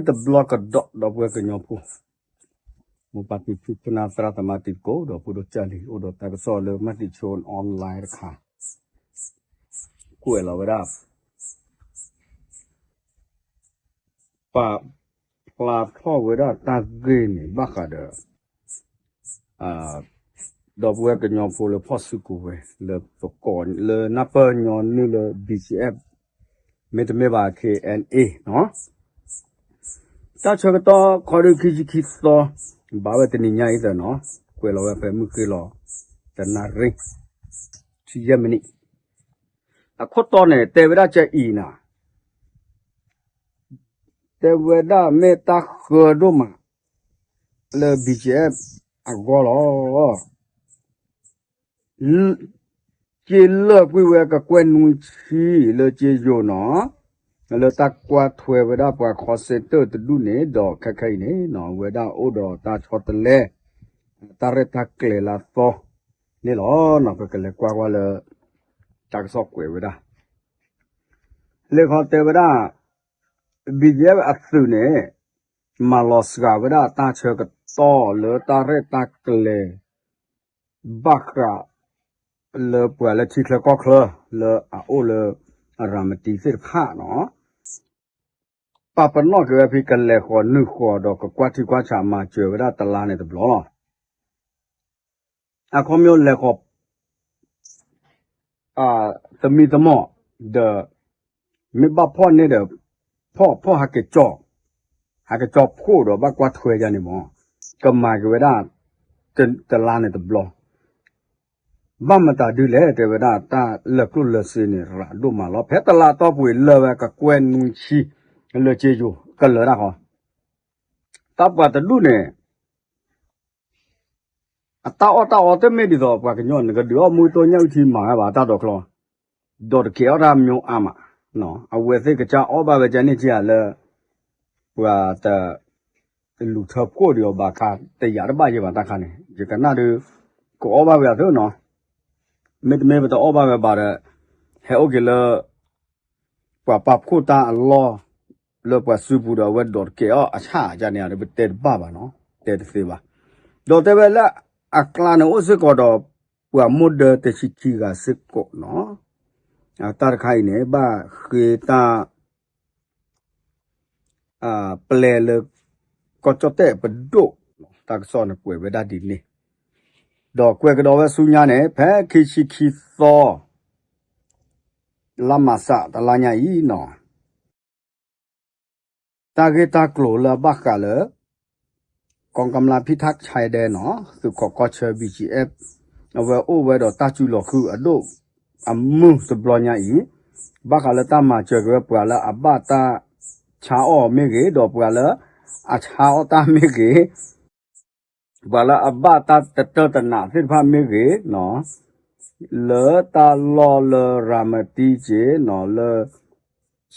တဘျီကဒီး ဒီပုၢ်ဝဲၢ်ကညီဖိ, မိၢ်ပၢ်ဖံဖု ခိၣ်နၢ်သရၣ်သမါတံၤသကိး ဒီးဖိဒိၣ်ကၢ်လံၤ အိၣ်ဒီးတၢ်ကစီၣ်လၢ မၤတံၤဆိ online တခါ ကွဲးလီၤဝဲဒၣ် ပာ်ဖျါထီၣ်ဝဲဒၣ်တၢ်ဂ့ၢ်န့ၣ် ဘၣ်ဃးဒီး ဒီပုၢ်ဝဲၢ်ကညီဖိလၢဖီၣ်စုကဝဲၤ လၢပကိးလၢနၢ်ပၢၢ်ညီနုၢ်လၢ BGF မ့တမ့ၢ်ဘၣ် KNA နီၤ. တၢ်ဆၢကတီၢ်ခီဒုးခံဆံခံသီ ဘၣ်ဝဲတနံၤညါအံၤသၢနီၤ, ကွဲးလီၤဝဲဖဲမုၢ်ဃ့လီၤ တနၣ်ရံၣ် ဆံယဲၢ်မံးနံး, အခိၣ်တီန့ၣ် တဲဝဲဒၣ်ကအံၤနၤ, တဲဝဲဒၣ်မ့ၢ်တၢ်ဃၢဒိၣ်မး လၢ BGF အဂီၢ်လီၤ. က့လၢာ်ကွံာ်ဝဲကကွဲၢ်နွံဆံလၢက့ယိၤနီၤ, လၢတၢ်ကွၢ်ထွဲဝဲဒၣ်ပှၤခီစ့တၢၣ်တဒူၣ်န့ၣ် ဒီးခဲခဲအံၤန့ၣ် ဝဲဒၣ်အိၣ်ဒီးတၢ်ဆီတလဲ တၢ်ရဲၣ်တၢ်ကျဲၤလၢအသီန့ၣ်လီၤ. ပကလဲၤကွၢ်ကွၢ်လၢ တၢ်ကစီၣ်ကွဲးဝဲဒၣ် လဲၤခီတဲဝဲဒၣ် BGF အသုးန့ၣ် မၤလီၤစှၤဝဲဒၣ်တၢ်ဆၢကတီၢ်လၢတၢ်ရဲၣ်တၢ်ကျဲၤ ဘၣ်ဃးလၢပှၤလၢထံချၢကီၢ်ချၢ လၢအအိၣ်လၢအရၤမတံသ့ၣ်တဖၣ်နီၤ, ပာ်ပနီၣ်က့ၤဝဲဖဲကလဲၤဃီၤနုာ်ဃီၤဒီးကကွၢ်ထံကွၢ်ဆးမၤစၢၤဝဲဒၣ်တလါန့ၣ်တဘျီလီၤ. အခီပညီလဲၤဃီၤ သမံသမိး ဒီး မ့ၢ်ဘၣ်ဖီၣ်န့ၣ်ဒီး ဖီၣ်ဖီၣ်ဟးက့ၤကၠီ, ဟးက့ၤကၠီဖှိၣ်ဒီးဘၣ်ကွၢ်ထွဲယါန့ၣ်မး, ကမၤက့ၤဝဲဒၣ် တလါန့ၣ်တဘျီ, ဘၣ်မတၤဒုလဲၣ် တဲဝဲဒၣ်တၢ်လၢာ်ကျိၣ်လၢာ်စ့န့ၣ် ရၤဒိၣ်မးလီၤ. ဖဲတလါတီၢ်ပူၤအံၤလၢာ်ဝဲကကွဲၢ်နွံဆံ လၢက့ယိၤ ကလၢာ်ဒၣ်ဃီ, တၢ်ပှၤတဒူၣ်န့ၣ် အတၢ်အီၣ်တၢ်အီတမ့ၢ်ဒ်သိးပှၤကညီ နကဒုးအီၣ်မူတိၢ်ညၣ်အုၣ်ထံမၤဝဲဘၣ်တၢ်ဒိးချီ, ဒီးတကဲအီၣ်တၢ်မံၤအါမး, အဝဲသ့ၣ်ကစၢ်အီၣ်ဘၣ်ဝဲကန့ၢ်က့ၤဧါလၢ ပှၤတ လူၤထၢဖှိၣ်ဒံးအီၤဘၣ်ခါ တယာ်တဘၣ်ယဲဘၣ်တၢ်ခါန့ၣ် ယကနၣ်ဒုး ကအီၣ်ဘၣ်ဝဲအသိးနီၤ, မ့တမ့ၢ်ပတအီၣ်ဘၣ်ဝဲဘၣ်ဒီး ဟဲအိၣ်က့ၤလၢ ပှၤပာ်ဖှိၣ်တၢ်အလီၢ် လၢပှၤစုပူၤဒီး အဝဲဒိးတကဲအီၣ်အဆၣ်ယါန့ၣ် ပတဲတဘၣ်ဘၣ်နီၤ, တဲတသ့ဘၣ်. ဒီးတဲဝဲလၢအကျါန့ၣ်အိၣ်စ့ၢ်ကီးဒီး ပှၤမိၢ်ဒၢတဆံခံဂၤစ့ၢ်ကီးနီၤ, တၢ်တခါအံၤန့ၣ် ဘၣ်ဃ့တၢ် ပျဲလၢ ကီၢ်ကၠီၣ်တဲၣ်ပဒိၣ်, တၢ်ကစီၣ်န့ၣ်ကွဲးဝဲဒၣ်ဒ်န့ၣ်, ဒီးကွဲးကဒီးဝဲဆူညါန့ၣ် ဖဲခံဆံခံသီ လါမးစးတလါညါအံၤနီၤ, တၢ်ဂ့ၢ်တၢ်ကျိၤလၢအဘၣ်ဃးလၢ ကီၢ်ကမျၢ်ဖံထၣ်ဆဲဒဲနီၤ သုးခိးကီၢ်ဆၢ BGF အဝဲအိၣ်ဝဲဒီးတၢ်စုလီၤဃုအဒိၣ်အမုၢ်တဘျီညါအံၤ, ဘၣ်ဃးလၢတၢ်မၤစၢၤက့ၤဝဲပှၤလၢအဘၣ်တၢ်ဆါအီၣ်မ့ၢ်ဂ့ၤ, ဒီးပှၤလၢအဆါအီၣ်တၢ်မ့ၢ်ဂ့ၤ, ပှၤလၢအဘၣ်တၢ်တတၢၢ်တနးသ့ၣ်တဖၣ်မ့ၢ်ဂ့ၤ, လၢတၢ်လီၢ်လၢရၤမတံက့နီၤ လၢ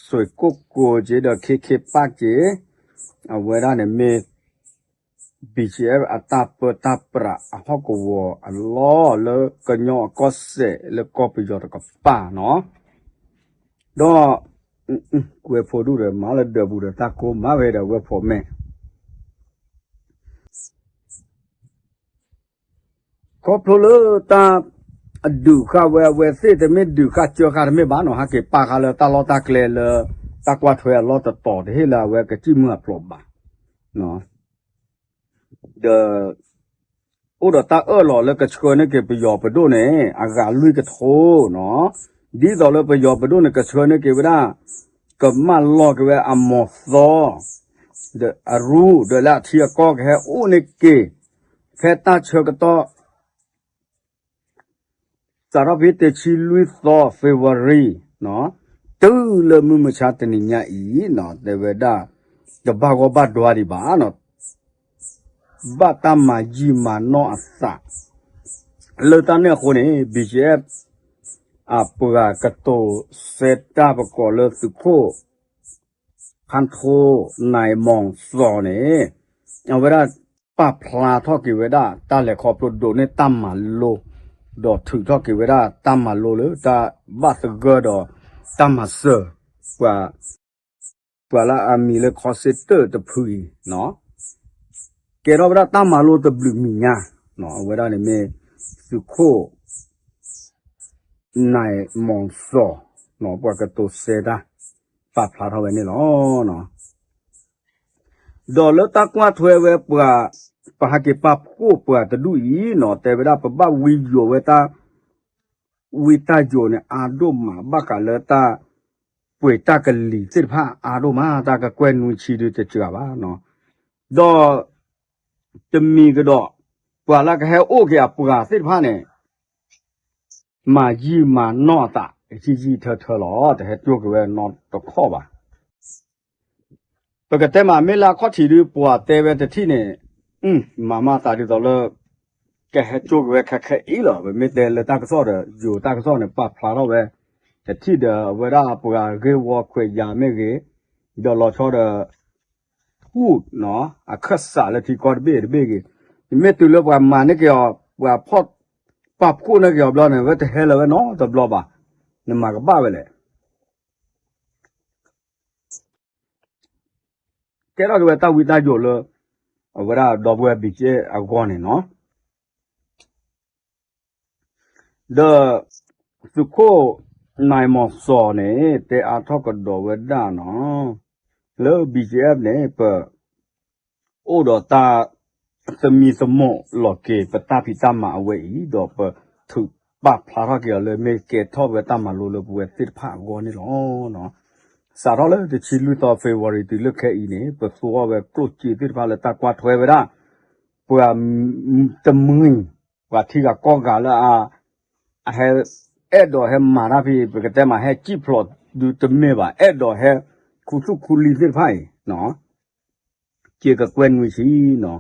စွ့ၣ်ကိၣ်ကိၤက့ဒီး ခ့ခ့ပၣ်က့, အဝဲဒၣ်န့ၣ်မ့ၢ် BGF အတၢ်ပၢတၢ်ပြးအဟီၣ်ကဝီၤအလီၢ်လၢကညီအကီၢ်စဲၣ်လၢကီၢ်ပယီၤတကပၤနီၤ, ဒီး ကွဲးဖိဒူၣ်ဒီး မၤလၢဒၢးပူၤဒီးတၢ်ကိးမၤဝဲဒီးဝဲဖိးမဲာ် ခီဖျိလၢတၢ်အဒုးဃာ်ဝဲ အဝဲသ့ၣ်တမ့ၢ်ဒုးဃာ်စၢဃာ်တမ့ၢ်ဘၣ်နီၤ, ဟဲက့ၤပာ်ဃာ်လၢတၢ်လီၢ်တၢ်ကျဲလၢ တၢ်ကွၢ်ထွဲအလီၢ်တတီၤ တဟ့ၣ်လၢအဝဲကစံၣ်မုၢ်အဖျိးဘၣ်, ဒီး အိၣ်ဒီးတၢ်အၢၣ်လီၤလၢကဆှၢန့ၢ်က့ၤပယီၤပဒိၣ်န့ၣ် အဂၤလွံၢ်ကထိနီၤ, ဒ်သိးလၢပယီၤပဒိၣ်န့ၣ် ကဆှၢန့ၢ်က့ၤဝဲဒၣ် ကမၢလီၤက့ၤဝဲအမီၤသီ ဒီးအရူ ဒီးလၢအထံအကီၢ်ကဟဲအိၣ်န့ၢ်က့ၤ ဖဲတၢ်ဆၢကတီၢ် စးထီၣ်ဖဲတဆံလွံၢ်သီ February တုၤလၢမုၢ်မဆါတနံၤညါအံၤနီၤ, တဲဝဲဒၣ် တဘၣ်ဂီၢ်ဘၣ်ဒွါဒံးဘၣ်နီၤ, ဘၣ်တၢ်မၤယံာ်မၤနီၢ်အသး, လၢတၢ်န့ၣ်အဃိန့ၣ် BGF အပှၤကတိၤစဲတၢ်ပကိးလၢသုးခိၣ် ဖၣ်ထိ နၢၤမီၤသီန့ၣ် အဝဲဒၣ်ပာ်ဖျါထီၣ်က့ၤဝဲဒၣ် တၢ်လဲၤခီဖျိဒိးန့ၢ်တၢ်မၤလိ, ဒီးထုးထီၣ်က့ၤဝဲဒၣ်တၢ်မၤလိလၢတၢ်ဘၣ်သဂၢၢ်ဒီးတၢ်မၤစၢၤ ပှၤ ပှၤလၢအမံၤလၢ ခီစ့တၢၣ်တဖုအံၤ ကဲထီၣ်ဝဲဒၣ်တၢ်မၤလိတဘျုးမံၤညါ, အဝဲဒၣ်န့ၣ်မ့ၢ် သုးခိၣ် နၢၢ်မီၤစီၤ ပှၤကတိၤစဲတၢ် ပာ်ဖျါထီၣ်ဝဲန့ၣ်လီၤ. ဒီးလၢတၢ်ကွၢ်ထွဲဝဲပှၤ ပဟးက့ၤပာ်ဖှိၣ်ပှၤတဒူၣ်အံၤနီၤ တဲဝဲဒၣ်ပဘၣ်ဝံယိၤဝဲတၢ် ဝံတၢ်ယိၤန့ၣ် အါဒိၣ်မး ဘၣ်ဃးလၢတၢ် ပှ့ၤတၢ်ကလံၤသ့ၣ်တဖၣ်အါဒိၣ်မး တၢ်ကကွဲၢ်နွံဆံဒုတစှၤဘၣ်နီၤ. ဒီး တမံၤကဒီး ပှၤလၢကဟဲအိၣ်က့ၤအပှၤသ့ၣ်တဖၣ်န့ၣ် မၤယံာ်မၤနီၢ်အသး ယံာ်ယံာ်ထၢထၢလီၤ တဟဲကၠိက့ၤဝဲနီတခီၣ်ဘၣ်. ပကတဲမးမ့ၢ်လၢအခီၣ်ထံးဒု ပှၤတဲဝဲတထံၣ်န့ၣ် မၤမၤသးဒ်သိးလၢ ကဟဲကၠိက့ၤဝဲခဲခဲအံၤလီၤ. ပမ့ၢ်တဲလၢတၢ်ကစီၣ်ဒီး ယိၤတၢ်ကစီၣ်န့ၣ် ပာ်ဖျါထီၣ်ဝဲ တထံၣ်ဒီးအဝဲဒၣ်ပှၤဂ့ၢ်ဝီခွဲးယာ်မ့ၢ်ဂ့ၤ ဒီးလီၤဆီဒီး ထူၣ်နီၤ အခၢၣ်စးလၢထံကီၢ်တဘ့ၣ်တဘ့ၣ်ဂ့ၤ, မ့ၢ်တုၤလၢပှၤမၤန့ၢ်က့ၤအီၤ ပှၤဖီၣ်ပာ်ဖှိၣ်န့ၢ်က့ၤအီၤဘျီန့ၣ် ဝဲတဟဲလၢၤဝဲနီတဘျီဘၣ်, နမၤကဘၣ်ဝဲလဲၣ်. ကဲထီၣ်က့ၤဝဲတၢ်ဝံတၢ်ယိာ်လၢ အဝဲဒၣ်ဒီပုၢ်ဝဲၢ် ဘံၣ်ကၠ့ အဂီၢ်န့ၣ်နီၤ. ဒီး သုးခိၣ်နၢၢ်မီၤစီၤန့ၣ် တဲအါထီၣ်ကဒီးဝဲဒၣ်နီၤ, လၢ ဘီၣ်ကၠ့အၣ် န့ၣ် ပ အိၣ်ဒီးတၢ် သမံသမိးလီၤက့ၤ ပတၢ်ဖံးတၢ်မၤအဝဲအံၤ ဒီးပထုးပာ်ဖျါထီၣ်က့ၤအီၤလၢ မ့ၢ်ကဲထီၣ်ဝဲတၢ်မၤလိလၢပဝဲသ့ၣ်တဖၣ်အဂီၢ်န့ၣ်လီၤ. စးထီၣ်လၢတဆံလွံၢ်သီ February တုၤလၢခဲအံၤန့ၣ် ပသူအီၤဝဲကျိၣ်စ့သ့ၣ်တဖၣ်လၢတၢ်ကွၢ်ထွဲဝဲဒၣ် ပှၤတမှံၤ ပှၤထံဂၤကီၢ်ဂၤလၢအ အဟဲ အဲၣ်ဒိးဟဲမၤတၢ်ဖဲ ပကတဲမး ဟဲစံၣ်ဖျိးဒုတမ့ၢ်ဘၣ်, အဲၣ်ဒိးဟဲ ခူသူၣ်ခူလံၤသ့ၣ်တဖၣ်အံၤ က့ၤကကွဲၢ်နွံဆံနီၤ.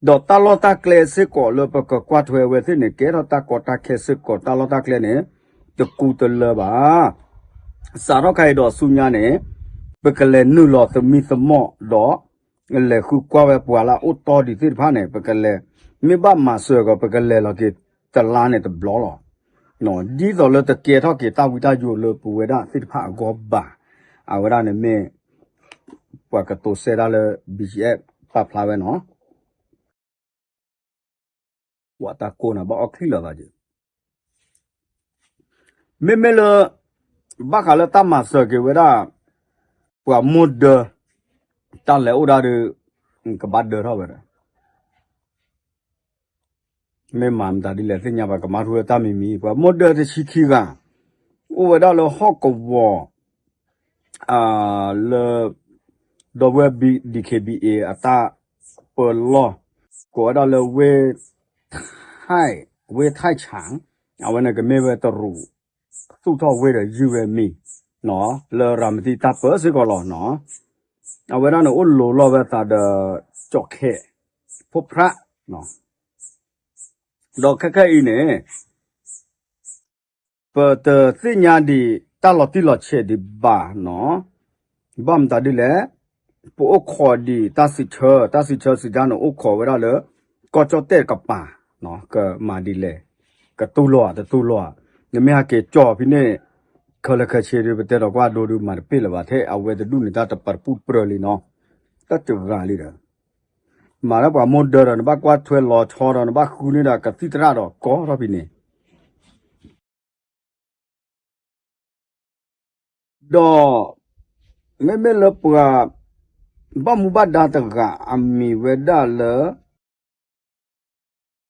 ဒီးတၢ်လီၢ်တၢ်ကျဲစ့ၢ်ကီးလၢပကကွၢ်ထွဲဝဲသ့ၣ်န့ၣ် ကဲထီၣ်တၢ်ကီတၢ်ခဲစ့ၢ်ကီး တၢ်လီၢ်တၢ်ကျဲန့ၣ် တကူတလၢဘၣ်. စးထီၣ်ခါအံၤဒီးဆူညါန့ၣ် ပကလဲၤနုာ်လီၤသမံသမိးဒီး လဲၤဃုကွၢ်ဝဲပှၤလၢအအိၣ်တီဒံးသ့ၣ်တဖၣ်န့ၣ် ပကလဲၤ မ့ၢ်ဘၣ်မၤစၢၤကီး ပကလဲၤလီၤက့ၤတလါန့ၣ်တဘျီလီၤ. ဒ်သိးလၢတကဲထီၣ်က့ၤတၢ်ဝံတၢ်ယိာ်လၢပဝဲဒၣ်သ့ၣ်တဖၣ်အဂီၢ်ဘၣ်. အဝဲဒၣ်န့ၣ်မ့ၢ် ပှၤကတိၤစဲတၢ်လၢ ဘီၣ်ကၠ့အၣ် ပာ်ဖျါဝဲနီၤ. ပှၤတၢ်ကိးန့ၣ် ဘၣ်အီၣ်ချံလၢာ်ဘၣ်က့ၤ မ့မ့ၢ်လၢ ဘၣ်ဃးလၢတၢ်မၤစၢၤက့ၤဝဲဒၣ် ပှၤမိၢ်ဒၢ တၢ်လဲၤအိၣ်ဒၣ်ဒီး ကဘၣ်ဒၢထီၣ်ဝဲဒီး မ့ၢ်မၤမတၤဒ်လဲၣ်သ့ၣ်ညါဘၣ် ကမၤထူဝဲတၢ်မံၤမံၤ ပှၤမိၢ်ဒၢတဆံခံဂၤ အိၣ်ဝဲဒၣ်လၢဟီၣ်ကဝီၤ လၢ ဒီပုၢ်ဝဲၢ် ဘီၣ်ကၠ့အၣ် အတၢ်ပၢလီၢ် ကိးဝဲဒၣ်လၢ ဝ့ၢ် ဝ့ၢ်ထၣ်ဆၣ် အဝဲန့ၣ်ကမ့ၢ်ဝဲတရူး သူၣ်ထီၣ်ဝ့ၢ်ဒီးယုၢ်ဝဲမံၤ လၢရၤမတံတၢ်ပၢစ့ၢ်ကီးလီၤနီၤ. အဝဲဒၣ်န့ၣ်အိၣ်လိၤလီၤဝဲသးဒီး ကၠီၣ်ခဲ ဖိဖြး ဒီးခဲခဲအံၤန့ၣ် ပတသ့ၣ်ညါဒံးတၢ်လီၤတံၢ်လီၤဆဲးဒံးဘၣ်နီၤ. ဘၣ်မတၤဒ်လဲၣ် ပအိၣ်ခိးဒံးတၢ်စံးဆၢ တၢ်စံးဆၢစံးဒၣ်န့ၣ် အိၣ်ခိးဝဲဒၣ်လၢ ကီၢ်ကၠီၣ်တဲၣ်တကပၤ ကမၤဒ်လဲၣ် ကတူၢ်လိာ်ဧါ တတူၢ်လိာ်ဧါ. နမ့ၢ်ဟဲက့ၤကၠီဖဲန့ၣ် ခဲလၢာ်ခဲဆ့ဒီး ပတဲဒီးကွၢ်ဒိဒီး မၤတပ့ၢ်လၢၤဘၣ်ထဲ အဝဲတဒူၣ်န့ၣ် တၢ်တပာ်တပူၣ်တပြၢလံနီၤ. တၢ်တဂၤလံဒီး မၤလၢပှၤမိၢ်ဒၢဒီး နဘၣ်ကွၢ်ထွဲလီၤဆီဒီး နဘၣ်ဃုန့ၢ်ဒီးကသံၣ်သရၣ်ဒီးကီထီၣ်ဖဲန့ၣ် ဒီး မ့မ့ၢ်လၢပှၤ ဘၣ်မူဘၣ်ဒါတဂၤအမံၤဝဲဒၣ်လၢ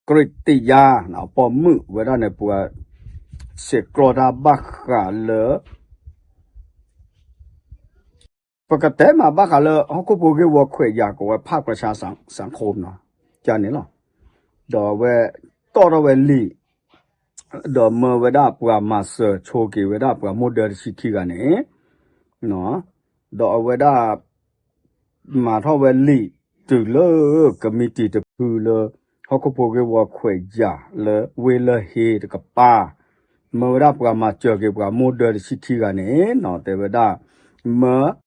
ကရံးတံယါ ပိာ်မုၣ်ဝဲဒၣ်န့ၣ် ပှၤ ဆဲးကျိးတၢ်ဘၣ်ဃးလၢ ပကတဲမးဘၣ်ဃးလၢ ဟီၣ်ခိၣ်ဖိဂ့ၢ်ဝီခွဲးယာ်ကိးဝဲ ဖးကဆါစၣ်ခိၣ်နီၤ ကန့ၣ်လီၤ. ဒီးအဝဲ တီၣ်ထီၣ်ဝဲလံာ် ဒီးမၢဝဲဒၣ်ပှၤမၤစၢၤဆိက့ၤဝဲဒၣ်ပှၤမိၢ်ဒၢတဆံခံဂၤန့ၣ် ဒီးအဝဲဒၣ် မၤထီၣ်ဝဲလံာ်တုၤလၢ ကမံးတံာ်တဖုလၢ ဟီၣ်ခိၣ်ဖိဂ့ၢ်ဝီခွဲးယာ်လၢဝ့ၢ်လၢဟ့တကပၤ မၢဝဲဒၣ်ပှၤမၤစၢၤက့ၤပှၤမိၢ်ဒၢတဆံခံဂၤန့ၣ်နီၤ တဲဝဲဒၣ် မၢ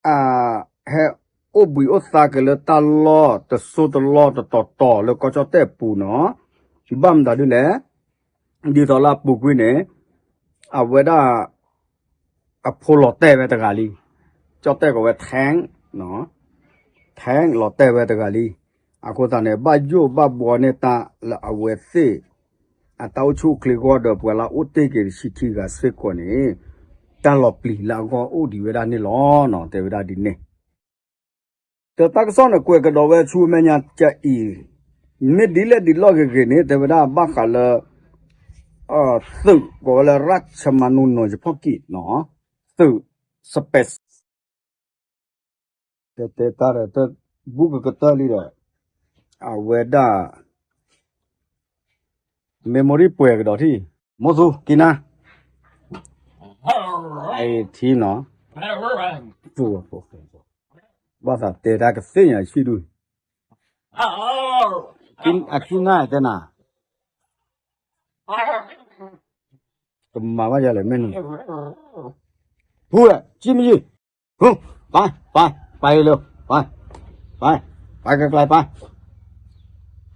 အ ဟဲအိၣ်ဘှံးအိၣ်သါက့ၤလၢတၢ်လီၢ်တစိၢ်တလီၢ်တတီၤတီၤလၢကီၢ်ကၠီၣ်တဲၣ်ပူၤနီၤ, ဘၣ်မတၤဒ်လဲၣ်, ဒ်သိးလၢအပူၤကွံာ်န့ၣ် အဝဲဒၣ် အဖိလီၤတဲာ်ဝဲတဂၤလံ, ကၠီၣ်တဲၣ်ကိးဝဲ Tank, Tank လီၤတဲာ်ဝဲတဂၤလံ. အဃိသတးန့ၣ် ဘၣ်ယိၣ်ဘၣ်ဘှီန့ၢ်တၢ်လၢအဝဲသ့ၣ် အတၢ်အိၣ်ဆူၣ်အိၣ်ချ့အဂီၢ်ဒီး ပှၤလၢအအိၣ်တ့ၢ်က့ၤတဆံခံဂၤစ့ၢ်ကီးန့ၣ် တၢ်လီၤပျံၤလၢအဂီၢ်အိၣ်ဒံးဝဲဒၣ်န့ၣ်လီၤ. တဲဝဲဒၣ်ဒ်န့ၣ် ဒီးတၢ်ကစီၣ်န့ၣ် ကွဲးကဒီးဝဲဆူမဲာ်ညါကအံၤ, မ့ၢ်ဒ်လဲၣ်ဒ်လဲၣ်ဂ့ၤဂ့ၤန့ၣ် တဲဝဲဒၣ်ဘၣ်ဃးလၢ သုးကိးဝဲလၢ ရၢၣ်ဆမၤနူ နီၢ်ယဖီၣ်ကံၣ်, သုး space တဲတဲတၢ်ဒီး တၢ်ဘူၣ်ကကတၢၢ်လံဒီး အဝဲဒၣ် memory ပှဲၤကဒီးထံၣ်, မိၢ်သူကံနါ, အထံနီၤ, ဘၣ်သးတဲတၢ်ကသ့ၣ်ညါဆံၣ်ဒု, အကံနါတဲနၤ, ကမၤဘၣ်ယၤလဲၣ်မ့ၢ်နုၤ, ဖူဝဲ ကံမယုၢ်, ဟူ, ပၢ်, ပၢ်, ပၢ်လၢ, ပၢ်, ပၢ်, ပၢ်ကကျဲပၢ်,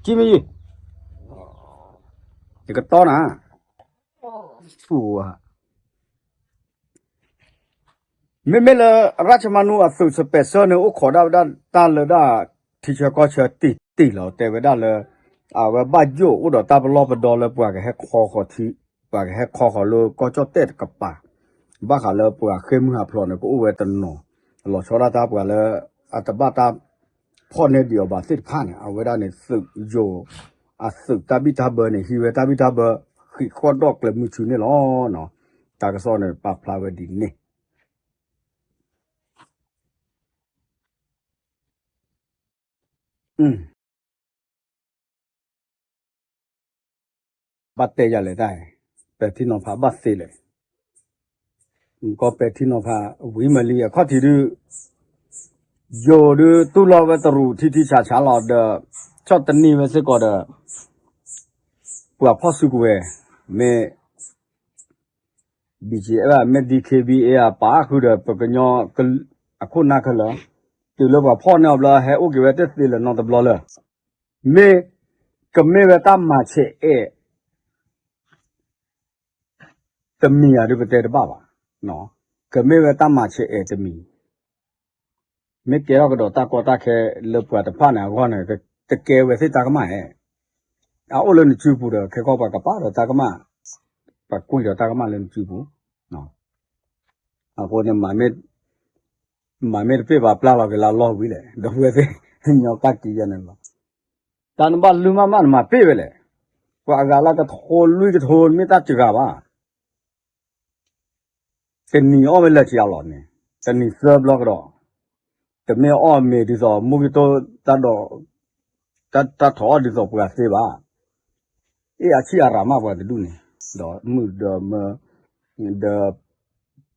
ကံမယုၢ်, ယကတီနၤ, ဖူဝဲ မ့မ့ၢ်လၢ ရၢၣ်ဆမၤနူအသုး special န့ၣ် အိၣ်ခိးဒၣ်ဝဲဒၣ်တၢ်လၢဒၣ်ထံဆၢကီၢ်ဆၢတံၢ်တံၢ်လီၤ. တဲဝဲဒၣ်လၢ အဝဲဘၣ်ယိၣ်အိၣ်ဒီးတၢ်ပလီၢ်ပဒီလၢပှၤကဟဲခီဃီၤထံ, ပှၤကဟဲခီဃီၤလၢကီၢ်ကၠီၣ်တဲၣ်တကပၤ, ဘၣ်ဃးလၢပှၤဃ့ၢ်မုၢ်ဟးဖျိးန့ၣ် ကအိၣ်ဝဲတနီၤ, လီၤဆီဒၣ်တၢ်ပှၤလၢ အတဘၣ်တၢ်ဖီၣ်န့ၢ်ဒံးအီၤဘၣ်သ့ၣ်တဖၣ်န့ၣ် အဝဲဒၣ်န့ၣ်သုးယိၤ အသုးတၢ်ဘံၣ်တၢ်ဘၢန့ၣ် ဟံးဝဲတၢ်ဘံၣ်တၢ်ဘၢ ဃံးဃီၣ်ဒီၣ်ကျဲမုၢ်ဆူန့ၣ်လီၤ. တၢ်ကစီၣ်န့ၣ် ပာ်ဖျါဝဲဒ်န့ၣ် ဘၣ်တဲယၤလဲၣ်တၢ်, ပဲာ်ထံနီၤဖးဘၣ်သ့လဲၣ်, ကီပဲာ်ထံနီၤဖးဝံၤမးလံ အခီၣ်ထံးဒုး, ယိၤဒုးတူၢ်လိာ်ဝဲတရူးထံထံဆးဆးလီၤဒီး, ဆီၣ်တနံၤဝဲစ့ၢ်ကီးဒီး, ပှၤဖီၣ်စုကဝဲၤ, မ့ၢ် BGF မ့ၢ် DKBA အပာ်ဃုာ်ဒီး ပကညီအခိၣ်နၢ်ခဲလၢာ်, တုၤလၢပှၤဖီၣ်န့ၢ်အီၤဘျီ ဟဲအိၣ်က့ၤဝဲတသ့လၢၤနီတဘျီလၢ်, မ့ၢ်ကမ့ၢ်ဝဲတၢ်မၤဆဲးအဲၣ် တမံၤဧါဒုးပတဲတဘၣ်ဘၣ်, ကမ့ၢ်ဝဲတၢ်မၤဆဲးအဲၣ်တမံၤ, မ့ၢ်ကဲထီၣ်ကဒီးတၢ်ကီတၢ်ခဲလၢပှၤတဖၣ်န့ၣ်အဂီၢ်န့ၣ် တကဲဝဲသ့ၣ်တၢ်ကမၣ်ဧါ, အအိၣ်လၢနစုပူၤဒီး ခဲကီၢ်ပှၤကပာ်ဒီးတၢ်ကမၣ်, ပှၤကွံာ်ဒီးတၢ်ကမၣ်လၢနစုပူၤ, အဃိန့ၣ် မၤမ့ၢ်တပ့ၢ်ဘၣ်ပျၢ်လီၤက့ၤလၢအလီၢ်ဝံၤလဲၣ် ဒီပုၢ်ဝဲၢ်သ့ၣ်, ညီကၢ်က့ၤယဲန့ၣ်လီၤ, တၢ်နဘၣ်လုၢ်မးမးနမၤပ့ၢ်ဝဲလဲၣ်, ပှၤအဂၤလၢကထိလွံၢ်ကထိမ့ၢ်တၢ်စှၤဘၣ် တနံၤအီၣ်ဝဲလၢကယၤလီၤန့ၣ်, တနံၤသၢဘျီကဒီး, တမ့ၢ်အီၣ်မ့ၤဒ်သိး မူကတိၢ်တၢ်ဒိး, တၢ်ထီၣ်အီၣ်ဒ်သိးပှၤသ့ဘၣ်, အ့ၣ်အဆံၣ်အရၤမးပှၤတဒူၣ်န့ၣ်, ဒီးမုၢ်ဒီးမၢ, ဒီး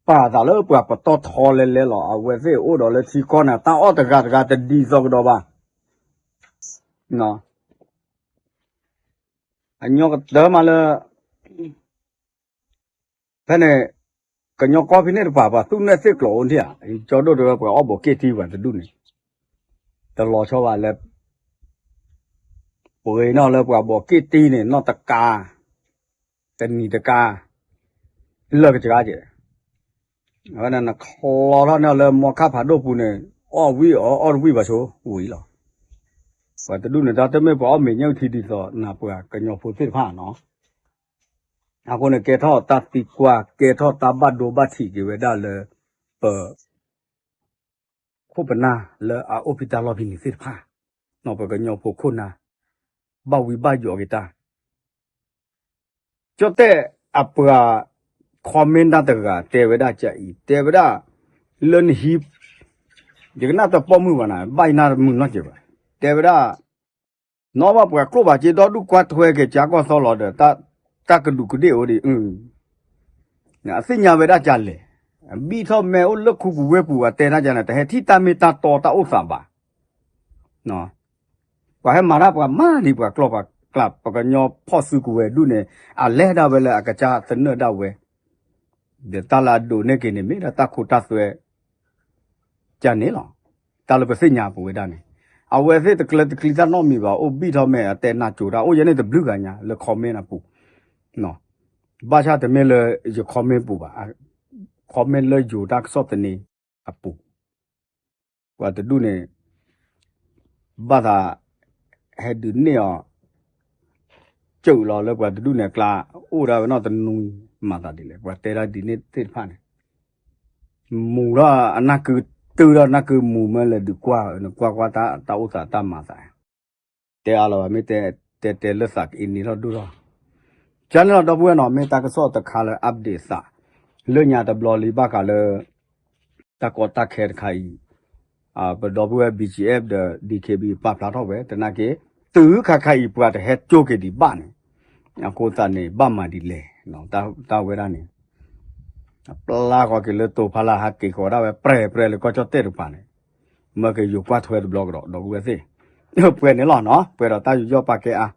ပာ်သးလၢပှၤပတီၢ်ထီလဲၤလဲၤလီၤ အဝဲသ့ၣ်အိၣ်ဒီးလၢထံကီၢ်န့ၣ် တၢ်အီၣ်တဂၤတဂၤတဒ်သိးကဒီးဘၣ်, အညီကတၢၢ်မးလၢ ဖဲန့ၣ် ကညီကီၢ်ဖဲန့ၣ်တပၤ ပှၤသူၣ်နဲၣ်သ့ၣ်ကျိးအိၣ်ထံၣ်ဧါ, ကၠီဒိၣ်တဲဝဲပှၤအီၣ်ဘိးက့ၣ်တံၢ်ပှၤတဒူၣ်န့ၣ်, တလီၤဆီဘၣ်လၢ ပှ့ၤနီၣ်လၢပှၤဘိးက့ၣ်တံၢ်န့ၣ် နီၣ်တကါ, တနံၤတကါ, လၢကစှၤကဲး, အဝဲန့ၣ်နချီထီၣ်န့ၢ်လၢမီခါဖးဒိၣ်ပူၤန့ၣ် အီၣ်ဝံၣ်အီၣ် အီၣ်တဝံၣ်ဘၣ်ဆိဝံၤလီၤ. ပှၤတဒူၣ်န့ၣ် တၢ်တမ့ၢ်ပှၤအီၣ်မ့ၤညၣ်အုၣ်ထံဒ်သိးနၤပှၤကညီဖိသ့ၣ်တဖၣ်နီၤ. အဃိန့ၣ် ကဲထီၣ်တၢ်သံကွၢ် ကဲထီၣ်တၢ်ဘၣ်ဒိဘၣ်ထံးက့ၤဝဲဒၣ်လၢ ပ ခိၣ်ပနၢ်လၢအအိၣ်ဖံးတၢ်လီၢ်ဖဲန့ၣ်သ့ၣ်တဖၣ်, ပကညီဖိခိၣ်နၢ် ဘၣ်ဝံဘၣ်ယိးက့ၤတၢ် ကၠီၣ်တဲၣ်အပှၤ comment တၢ်တဂၤ တဲဝဲဒၣ်ကအံၤ တဲဝဲဒၣ် လၢနဟံး ယကနၣ်တပိာ်မုၣ်ဘၣ်နၤ ဘၣ်ယနၢ်တမုာ်နီတစဲးဘၣ် တဲဝဲဒၣ် နီၢ်ဘၣ်ပှၤကျိၣ်ဘၣ်စ့ဒီဒူၣ်ကွၢ်ထွဲက့ၤကၠါကီၢ်သီလီၤဒီး တၢ်ကဒူးကဒ့ၣ်အိၣ်ဒံး အသ့ၣ်ညါဝဲဒၣ်ကလဲၣ်, ဘံၣ်ထီၣ်မဲာ်အိၣ်လၢခူပူၤဝ့ၢ်ပူၤ အတဲတၢ်ကန့ၣ် တဟဲထံၣ်တၢ်မ့ၢ်တၢ်တီတၢ်အိၣ်သးဘၣ် ပှၤဟဲမၤတၢ်ပှၤမၤဒံးပှၤကျီၢ်ပှၤကျး ပှၤကညီဖီၣ်စုကဝဲၤဒူၣ်န့ၣ် အလဲၤဒၣ်ဝဲလၢအကစၢ်သနၢၣ်ဒၣ်ဝဲ, ဒီးတၢ်လၢအဒိးန့ၢ်က့ၤန့ၣ် မ့ၢ်ဒၣ်တၢ်ခိတၢ်သွဲ ကန့ၣ်လီၤ. တၢ်လၢပသ့ၣ်ညါပဝဲဒၣ်န့ၣ် အဝဲသ့ၣ်တကျၢတကျံတၢ်နီတမံၤဘၣ် အိၣ်ဘံၣ်ထီၣ်မဲာ်အတဲနၢ်ကၠိတၢ် အိၣ်ယဲန့ၣ်တဘျုးဂၤညါလၢ comment အပူၤ ဘၣ်ဆၣ်တမ့ၢ်လၢယ comment ပူၤဘၣ်, comment လၢယိၤတၢ်ကစီၣ်သန့အပူၤ, ပှၤတဒူၣ်န့ၣ် ဘၣ်သး ဟဲဒုးန့ၢ်အီၤ စၢလီၤလၢပှၤတဒူၣ်န့ၣ်အကျါ အိၣ်ဒၣ်ဝဲနီၢ်တနူ မၤသးဒ်လဲၣ် ပှၤတဲဒၣ်ဒ်န့ၣ်သ့ၣ်တဖၣ်န့ၣ် မူၤထီၣ်အနၢ်ကုတုၤဒီးနၢ်ကုမူၤမၢလဲၤဒုးကွၢ် နကွၢ်ကွၢ်တၢ်အိၣ်သးတၢ်မၤသး တဲအါလီၤဘၣ် မ့ၢ်တဲတဲလၢသးကအ့န့ၣ်ထီၣ်ဒိၣ်ထီၣ် ကန့ၣ်လီၤ ဒီပုၢ်ဝဲၢ်နီၤ မ့ၢ်တၢ်ကစီၣ်တခါလၢ update သး လၢညါတဘျီလံဘၣ်ဃးလၢ တၢ်ကီတၢ်ခဲတခါအံၤ ပဒီပုၢ်ဝဲၢ် B G F ဒီး D K B A ပာ်ဖျါထီၣ်ဝဲ သနာ်က့ တုၤခါခါအံၤ ပှၤတဟဲကၠိက့ၤဒံးဘၣ်န့ၣ် အဃိသတးန့ၣ် ဘၣ်မၤဒ်လဲၣ် တၢ်ဝဲဒၣ်န့ၣ် ပျၢ်ဃီက့ၤလၢတိၤဖီလာ် ဟးက့ၤဃီၤဒၣ်ဝဲ ပြဲၤပြဲၤလၢကီၢ်ကၠီၣ်တဲၣ်တကပၤန့ၣ် မၢက့ၤယိၤကွၢ်ထွဲတဘျီကဒီး ဒီပုၢ်ဝဲၢ်သ့ၣ် ပှဲၤန့ၣ်လီၤနီၤ ပှဲၤဒီးတၢ်ယူးယီၣ်ပာ်ကဲအါ